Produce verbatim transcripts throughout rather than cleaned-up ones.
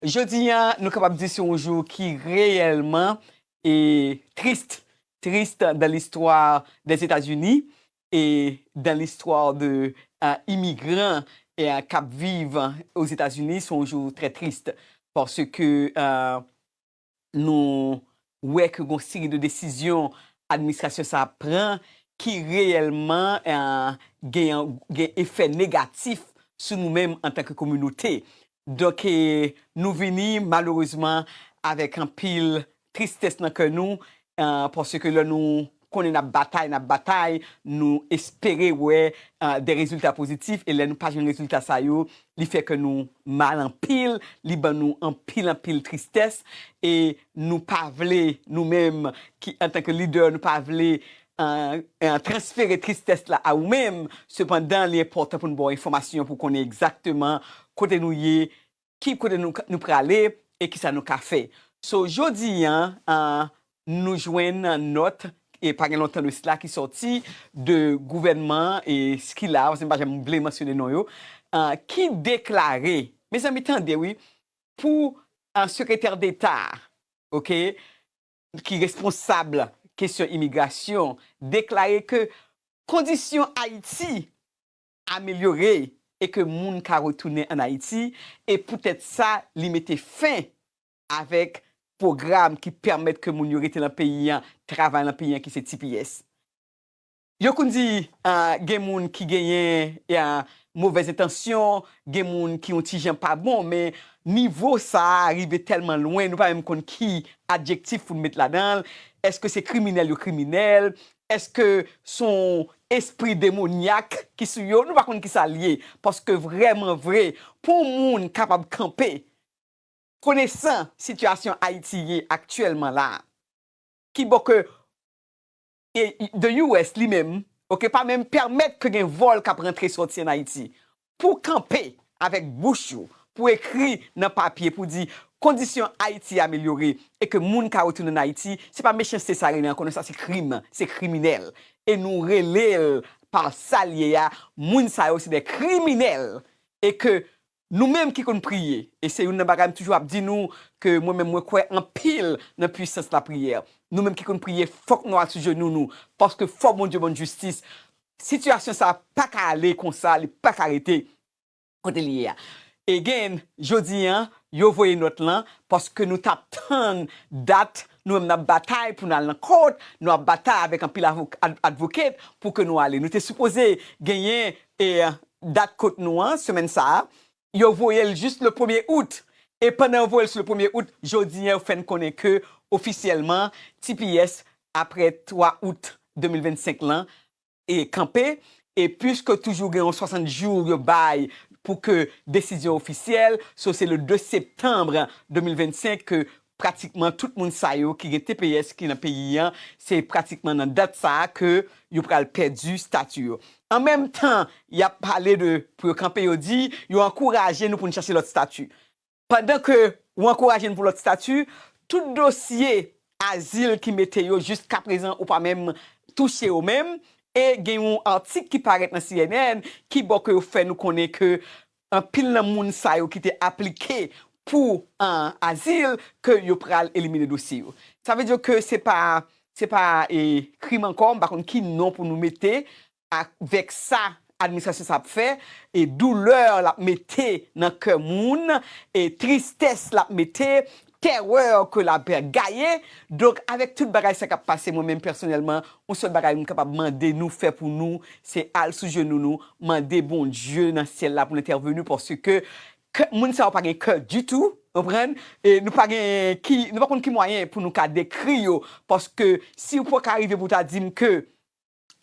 Jodi a, nou kapab di se yon jou ki reyèlman e tris, tris dans l'histoire des États-Unis et dans l'histoire de euh, imigran e euh, k ap viv Ozetazini. Se yon jou trè tris paske euh, nou wè ke gon seri de desizyon administrasyon sa ap pran ki reyèlman eh, gen, gen efè negatif sou nou menm antanke kominote. Donk, eh, nou vini malerezman avèk anpil tristès nan kè nou, eh, paske lè nou konnen n ap batay, n ap batay, nou espere wè eh, de rezilta pozitif, e lè nou pa jwenn rezilta sa yo, li fè ke nou mal anpil, li ban nou anpil anpil tristès, e nou pa vle nou menm ki antanke lidè nou pa vle uh, uh, transfere tristès la a ou menm. Sepandan, li enpòtan pou nou ba w enfòmasyon pou konnen egzakteman kote nou ye, ki kote nou, nou prale e kisa nou ka fè. So, jodi an, uh, nou jwenn nòt e pa gen lontan de sila ki sòti de gouvènman e ki la, paske m pa janm vle mansyone non yo, uh, ki deklare, mezanmi tande wi, pou uh, sekretè deta, ok, ki responsab kesyon imigrasyon, deklare ke kondisyon Ayiti amelyore e ke moun ka retounen ann Ayiti, e poutèt sa, li mete fen avèk pwogram ki pèmèt ke moun yo rete nan peyi an, travay nan peyi an ki se T P S. Yo konn di uh, gen moun ki genyen uh, movèz entansyon, gen moun ki yon ti jan pa bon, men nivo sa a rive tèlman lwen, nou pa menm konn ki adjektif pou n met ladan l. Èske se kriminèl yo kriminèl? Èske se yon espri demonyak ki sou yo? Nou pa konn ki sa l ye. Paske vrèman vre, pou yon moun kapab kanpe, konesan sitiyasyon Ayiti ye aktyèlman la, ki bò ke e, the U S li menm, ok, pa menm pèmèt ke gen vòl k ap rantre sòti ann Ayiti. Pou kanpe avèk bouch ou, pou ekri nan papye, pou di kondisyon Ayiti amelyore e ke moun ka retounen ann Ayiti, se pa mechanste sa rele ankò, non, sa se krim, se kriminèl. E nou rele l pa sa l ye a, moun sa yo se de kriminèl. E ke nou menm ki konn priye, e se youn nan bagay m toujou ap di nou, ke mwen menm mwen kwè anpil nan pwisans lapriyè. Nou menm ki konn priye, fòk nou al sou jenou nou, paske fò Bondye ban n jistis. Sitiyasyon sa a pa ka ale konsa, li pa ka rete kote li ye a. Again, jodi an, yo voye nòt lan, paske nou t ap tann dat, nou menm n ap batay pou n al nan court, nou ap batay avèk anpil avok- ad- advocate pou ke nou ale. Nou te sipoze genyen e dat kot nou an, semèn sa a, yo voye l jis le premye out. E pandan yo voye l sou le premye out, jodi an yo fè n konnen ke ofisyèlman T P S apre twa out de mil vennsenk lan e kanpe. E piske toujou gen yon swasant jou yo bay pou ke desizyon ofisyèl, so se le de septanm de mil vennsenk ke pratikman tout moun sa yo ki gen T P S ki nan peyi an, se pratikman nan dat sa a ke yo pral pèdi stati yo. An menm tan, y ap pale de pou yo kanpe, yo di yo ankouraje nou pou n chache lòt stati. Pandan ke ou ankouraje n pou lòt stati, tout dosye azil ki mete yo jiskaprezan ou pa menm touche yo menm, e gen yon atik ki parèt nan C N N ki bò ke yo fè nou konnen ke anpil nan moun sa yo ki te aplike pou an, azil, ke yo pral elimine dosye yo. Sa vle di ke se pa, se pa e, krim ankò, m pa konn ki non pou nou mete avèk sa administrasyon sa ap fè, e doulè l ap mete nan kè moun, e tristès l ap mete, tèrè ke l ap gaye. Donk, avèk tout bagay sa k ap pase, mwen menm pèsonèlman, yon sèl bagay m kapab mande nou fè pou nou, se al sou jenou nou, mande Bondye nan syèl la pou l entèveni, paske kè, moun sa yo pa gen kè ditou, konprann? E nou pa gen ki, nou pa konn ki mwayen pou nou ka dekri yo, paske si w poko ka rive pou w ta di m ke,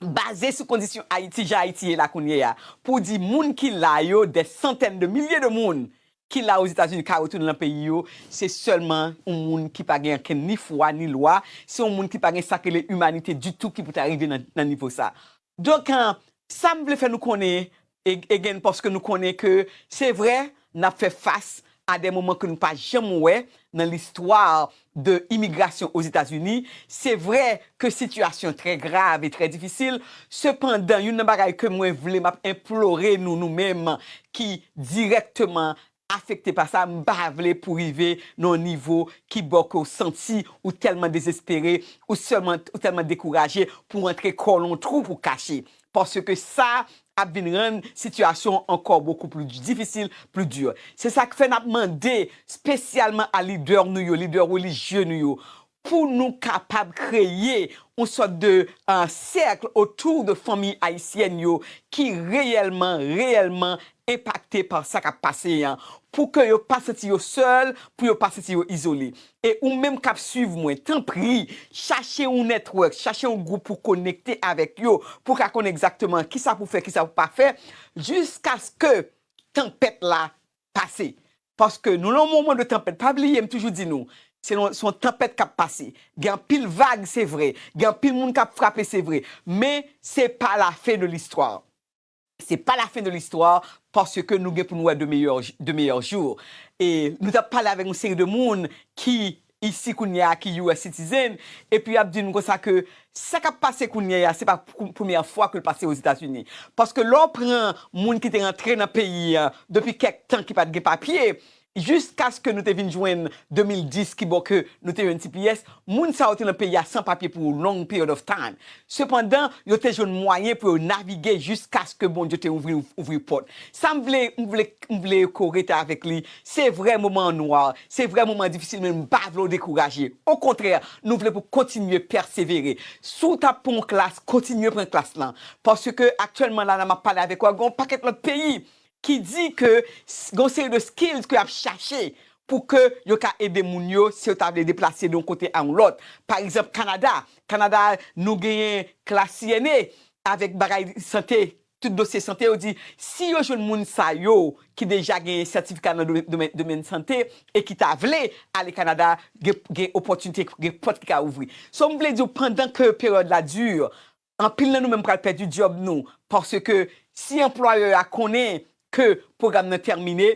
baze sou kondisyon Ayiti, jan Ayiti ye la kounye a, pou di moun ki la yo, dè santèn de milye de moun ki la Ozetazini ka retounen nan peyi yo, se sèlman yon moun ki pa gen ankenn ni fwa ni lwa, se yon moun ki pa gen sa k rele imanite ditou ki pou ta rive nan, nan nivo sa. Donk, an, sa m vle fè nou konnen, e, again, paske nou konnen ke se vre, n ap fè fas a de moman ke nou pa janm wè nan listwa de imigrasyon Ozetazini. Se vre ke sitiyasyon trè grav e trè difisil. Sepandan, youn nan bagay ke mwen vle, m ap enplore nou, nou menm ki dirèkteman afekte pa sa, m pa vle pou rive nan yon nivo ki bò ke w santi ou tèlman dezespere, ou sèlman, ou tèlman dekouraje pou w antre kò w nan yon twou pou w kache. Paske sa ap vin rann sitiyasyon ankò bokou pli difisil, pli di. Se sa k fè n ap mande espesyalman a lidè nou yo, lidè relijye nou yo, pou nou kapab kreye yon sòt de uh, sèk otou de fanmi ayisyèn yo ki reyèlman, reyèlman enpakte pa sa k ap pase an, pou ke yo pa santi yo sèl, pou yo pa santi yo izole. E ou menm k ap swiv mwen, tanpri, chache yon network, chache yon gwoup pou konekte avèk yo, pou w ka konnen egzakteman kisa pou fè, kisa pou pa fè, jiskaske tanpèt la pase. Paske nou nan yon moman de tanpèt. Pa bliye, m toujou di nou, se yon, se yon tanpèt k ap pase. Gen anpil vag, se vre. Gen anpil moun k ap frape, se vre. Men, se pa la fen de listwa. Se pa la fen de listwa, paske nou gen pou nou wè de meyè, de meyè jou. E nou t ap pale avèk yon seri de moun ki isi kounye a, ki U S citizen, epi y ap di nou konsa ke sa k ap pase kounye a, se pa pou- premyè fwa ke l pase Ozetazini. Paske lè w pran moun ki te rantre nan peyi a depi kèk tan ki pa t gen papye, jiskaske nou te vin jwenn de mil dis ki bò ke nou te jwenn T P S, moun sa yo te nan peyi a san papye pou yon long period of time. Sepandan, yo te jwenn mwayen pou yo navige jiskaske Bondye te ouvri, ouvri pòt. Sa m vle, m vle, m vle ke w rete avèk li. Se vrè moman an nwa, se vrè moman an difisil, men m pa vle w dekouraje. Okontrè, nou vle pou w kontinye pèsevere. Si w t ap pran yon klas, kontinye pran klas lan. Paske aktyèlman la, la m ap pale avèk ou, gen yon pakèt lòt peyi ki di ke s- gen yon seri de skills ke y ap chache pou ke yo ka ede moun yo si yo ta vle deplase de yon kote a yon lòt. Pa egzanp, Kanada. Kanada, nou genyen klas C N A avèk bagay sante, tout dosye sante. Yo di, si yo jwenn moun sa yo ki deja genyen sètifika nan domèn, domèn, domèn sante e ki ta vle ale Kanada, gen, gen opòtinite, gen pòt ki ka ouvri. So, m vle di w, pandan ke peryòd la di, anpil nan nou menm pral pèdi djòb nou, paske si anplwayè a konnen ke pwogram nan tèmine,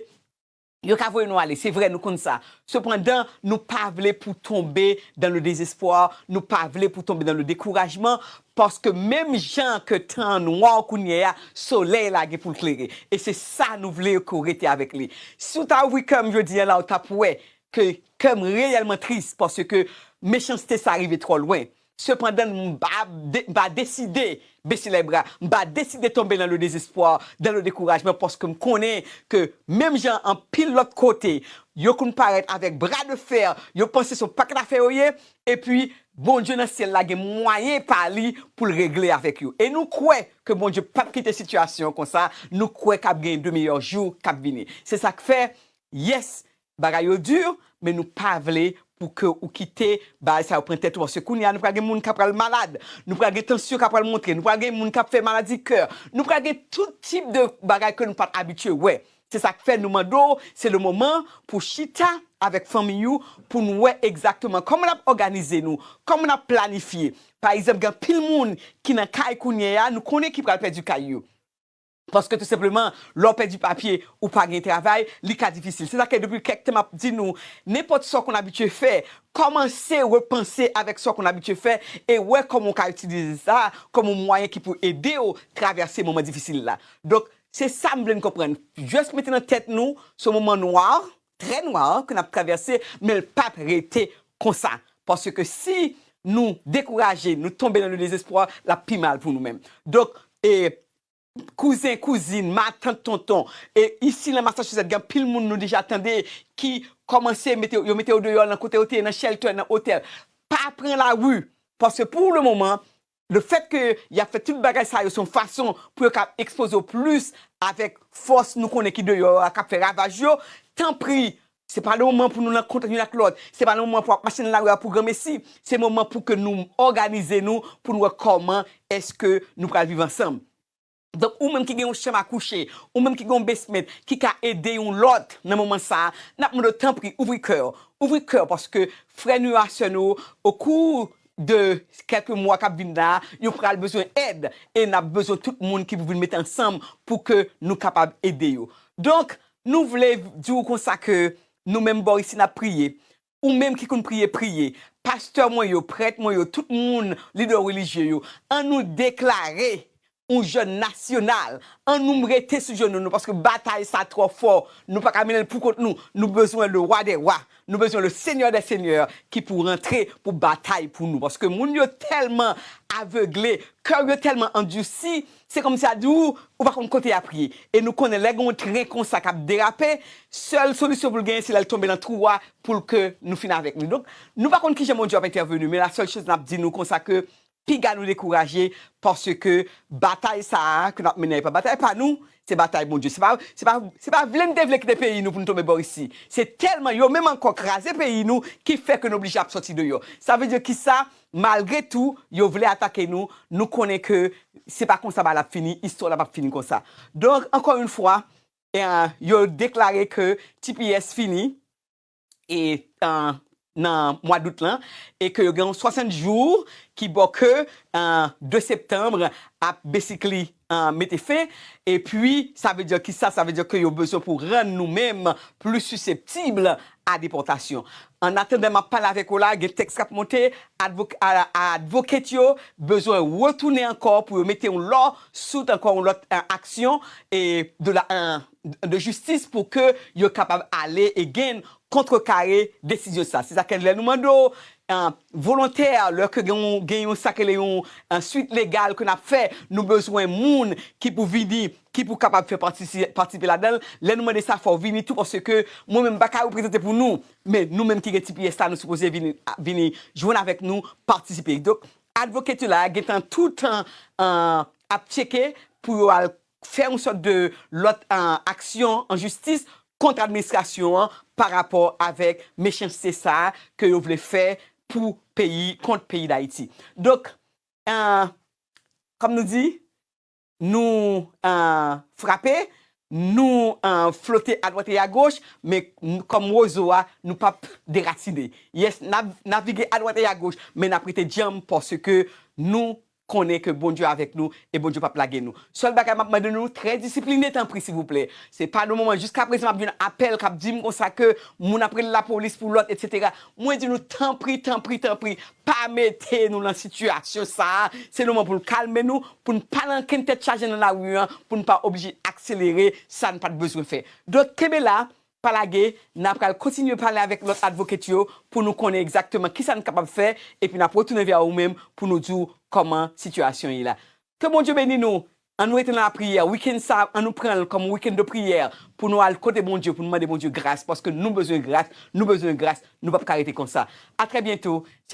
yo ka voye nou ale. Se vre, nou konn sa. Sepandan, nou pa vle pou tonbe dans le désespoir, nou pa vle pou tonbe dans le découragement, paske menm jan ke tan an nwa kounye a, solèy la gen pou l klere. E se sa nou vle ke w rete avèk li. Si w ta ouvri kè m jodi a la, w t ap wè ke kè m reyèlman tris, paske mechanste sa rive twò lwen. Sepandan, m pa, de- m pa deside bese lèbra, m pa deside tonbe nan le dezespwa, dan le dekourajman, paske m konnen ke menm jan anpil lòt kote, yo konn parèt avèk bra de fè, yo panse se yon pakèt afè yo ye, epi Bondye nan syèl la gen mwayen pa li pou l regle avèk yo. E nou kwè ke Bondye p ap kite sitiyasyon konsa, nou kwè k ap gen de meyè jou k ap vini. Se sa k fè, yes, bagay yo di, men nou pa vle pou ke ou kite bagay sa yo pran tèt ou, paske kounye a nou pral gen moun k ap pral malad, nou pral gen tansyon k ap pral monte, nou pral gen moun k ap fè maladi kè, nou pral gen tout tip de bagay ke nou pa t abitye wè. Se sa k fè nou mande w, se le moman pou chita avèk fanmi ou, pou nou wè egzakteman kòman n ap òganize nou, kòman n ap planifye. Pa egzanp, gen anpil moun ki nan kay kounye a, nou konnen ki pral pèdi kay yo. Paske tou senpleman, lè w pèdi papye, ou pa gen travay, li ka difisil. Se sa ke depi kèk tan m ap di nou, nenpòt sa w konn abitye fè, kòmanse repanse avèk sa w konn abitye fè e wè kòman w ka itilize sa kòm yon mwayen ki pou ede w travèse moman difisil la. Donk, se sa m vle n konprann. Just mete nan tèt nou, se yon moman nwa, trè nwa, ke n ap travèse, men l p ap rete konsa. Paske si nou dekouraje, nou tonbe nan le dezespwa, l ap pi mal pou nou menm. Donk, e, kouzen, kouzin, matant, tonton. E isi nan Massachusetts, gen anpil moun nou deja tande ki kòmanse mete, yo mete yo deyò nan kote yo te ye, nan shelter, nan otèl. Pa pran lari, paske pou le moman, le fèt ke y ap fè tout bagay sa yo, se yon fason pou yo ka ekspoze w plis avèk fòs nou konnen ki deyò a k ap fè ravaj yo. Tanpri, se pa le moman pou nou nan kont youn ak lòt. Se pa le moman pou w ap mache nan lari a pou granmesi. Se moman pou ke nou òganize nou, pou nou wè kòman èske nou pral viv ansanm. Donk, ou menm ki gen yon chanm a kouche, ou menm ki gen yon basement, ki ka ede yon lòt nan moman sa a, n ap mande w, tanpri, ouvri kè w. Ouvri kè w, paske frè nou yo a sè nou yo, okou de kèlke mwa k ap vin la, yo pral bezwen èd, e n ap bezwen tout moun ki pou vin mete ansanm pou ke nou kapab ede yo. Donk, nou vle di w konsa ke nou menm bò isi n ap priye. Ou menm ki konn priye, priye. Pastè mwen yo, prèt mwen yo, tout moun, lidè relijye yo, ann nou deklare yon jèn nasyonal. Ann nou rete sou jenou nou, paske batay sa twò fò. Nou pa ka mennen l pou kont nou. Nou bezwen le roi des rois. Nou bezwen le seigneur des seigneurs ki pou rantre pou batay pou nou. Paske moun yo tèlman avegle, kè yo tèlman andisi, se kòmsi a di w, ou pa konn kote y ap ye. E nou konnen lè gen yon tren konsa k ap derape, sèl solisyon pou l genyen, se lè l tonbe nan twou a pou l ke nou fin avèk li. Donk, nou pa konn kijan Bondye ap entèveni, men la sèl choz n ap di nou konsa ke piga nou dekouraje, paske batay sa a ke n ap mennen a, e pa batay pa nou, se batay Bondye. Se pa, se pa, se pa vle n te vle kite peyi nou pou n tonbe bò isi. Se tèlman yo menm ankò kraze peyi nou ki fè ke n oblije ap sòti deyò. Sa vle di ki sa, malgre tou, yo vle atake nou, nou konnen ke se pa konsa bagay la ap fini, istwa la p ap fini konsa. Donk, ankò yon fwa, e, yo deklare ke T P S fini, e, e, nan mwa dout lan, e ke yo gen yon swasant jou ki bò ke, e, de septanm ap basically, e, mete fen, epi sa vle di ki sa, sa vle di ke yo bezwen pou rann nou menm pli siseptib a depòtasyon. An atandan m ap pale avèk ou la, gen tèks k ap monte, advok-, a, a advocate yo bezwen retounen ankò pou yo mete yon lòsut, ankò yon lòt, e, aksyon, e de la, e, de jistis pou ke yo kapab ale e gen kontrekare desizyon sa. Se sa ke lè nou mande w, e, volontè, lè ke gen yon, gen yon sa ke le yon, e, swit legal ke n ap fè, nou bezwen moun ki pou vini, ki pou kapab fè patisi-, patisipe ladan l. Lè nou mande sa, fò w vini tou, paske mwen menm m pa ka reprezante pou nou, men nou menm ki gen T P S la, nou sipoze vini, vini jwenn avèk nou, patisipe. Donk, advocate yo la, gentan toutan, e, ap tcheke pou yo al fè yon sòt de lòt, e, aksyon an jistis kont administrasyon an pa rapò avèk mechanste sa a ke yo vle fè pou peyi, kont peyi Dayiti. Donk, e, kòm nou di, nou, e, frape, nou, e, flote adwat e agoch, men n-, kòm wozo a, nou p ap derasine. Yes, n ap navige adwat e agoch, men n ap rete djanm paske nou konnen ke Bondye avèk nou e Bondye p ap lage nou. Sèl bagay m ap mande nou, trè disipline, tanpri, silvouplè. Se pa nan moman, jiska prezan, m ap jwenn apèl k ap di m konsa ke moun ap rele lapolis pou lòt, etsetera. Mwen di nou, tanpri, tanpri, tanpri, pa mete nou nan sitiyasyon sa a. Se moman pou n kalme nou, pou n pa nan kenn tèt chaje nan lari an, pou n pa oblije akselere sa n pa t bezwen fè. Donk, kenbe la, pa lage, n a pral kontinye pale avèk lòt advocate yo pou nou konnen egzakteman kisa n kapab fè, epi n ap retounen vè ou menm pou nou di w kòman sitiyasyon ye la. Ke Bondye beni nou. Ann nou rete nan lapriyè. Wikenn sa, ann nou pran l kòm wikenn de priyè pou nou al kote Bondye, pou nou mande Bondye gras, paske nou bezwen gras, nou bezwen gras, nou p ap ka rete konsa. A trè byento.